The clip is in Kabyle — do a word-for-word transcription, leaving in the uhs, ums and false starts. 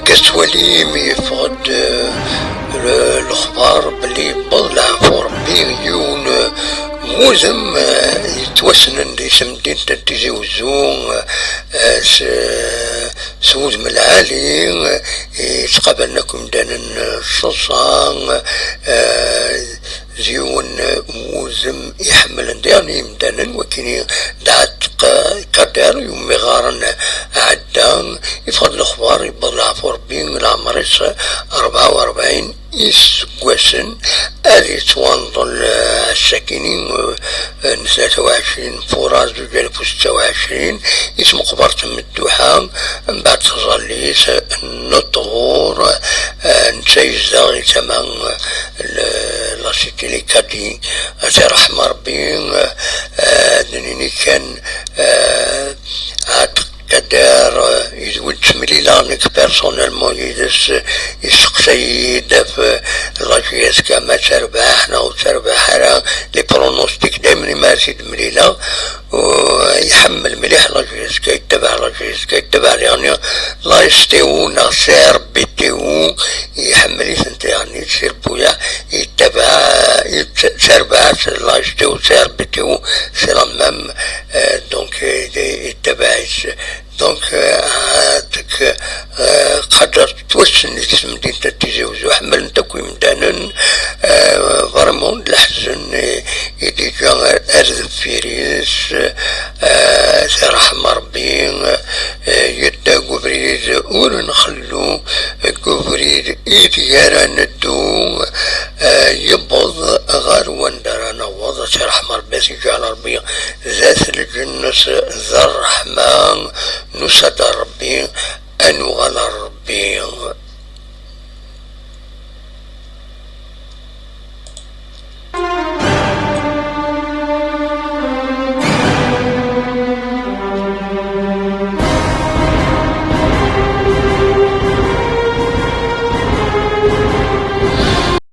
Akka tettwalim, yeffeɣ-d, eh, le-, lexbar belli yewweḍ leɛfu Rebbi yiwen, eh, n wudem, eh, yettwassnen di temdint n Tizi Wezzu, eh, s, s wudem lɛali, eh, yettqabalen akk imdanen, eh, s ṣṣeḍṣa, eh, d yiwen, eh, n wudem iḥemmlen diɣen imdanen, wakini d Ɛeṭṭeq, eh, Kader, yumi ɣaren Ɛedda, yeffeɣ-d lexbar, yewweḍ leɛfu Rebbi, leɛmer-is rebɛa u rebɛin iseggasen, ad yettwanḍel, eh, ass-akini, eh, n tlata u ɛecrin Furar zuǧ alaf u setta u ɛecrin, ismeqbert n Mdduḥa, mbeɛd tẓallit n Ṭhur, eh, netta yezdeɣ di tama, eh, n la cité les Caddies, ad t-iṛḥem Rebbi, eh, ad nini kan, eh, Ɛeṭṭeq Kader, eh, yezweǧ, ttemlileɣ nekk personnellement yid-s, eh, yesteqsa-yi-d ɣef, eh, la J S K ma terbeḥ neɣ ur terbeḥ ara, les pronostics daymen mi ara t-id-mlileɣ, u iḥemmel mliḥ la J S K, yettabaɛ la J S K, yettabaɛ diɣen la S T O neɣ C R B T O, iḥemmel-itent diɣen, si Rebbuyaɛ, yettabaɛ, yett-, terbeḥ la S T O, C R B T O, c'est la même, euh, donc, euh, yettabaɛ-itt. Donc, euh, هذاك, euh, Kader tettwassen di temdint n Tizi Wezzu, ḥemmlen-t akk imdanen, euh, vraiment d leḥzen i, i d-yeǧǧa ar, ar deffir-is, euh, ad t-iṛḥem Rebbi, euh, yedda deg ubrid ur nxellu, deg ubrid ideg ara neddu, euh, yewweḍ ɣer wanda ara naweḍ, ad t-iṛḥem Rebbi, ad t-yeǧɛel Rebbi d at lǧennet, d ṛṛeḥma, nusa-d ar Rebbi, ad nuɣal ar Rebbi.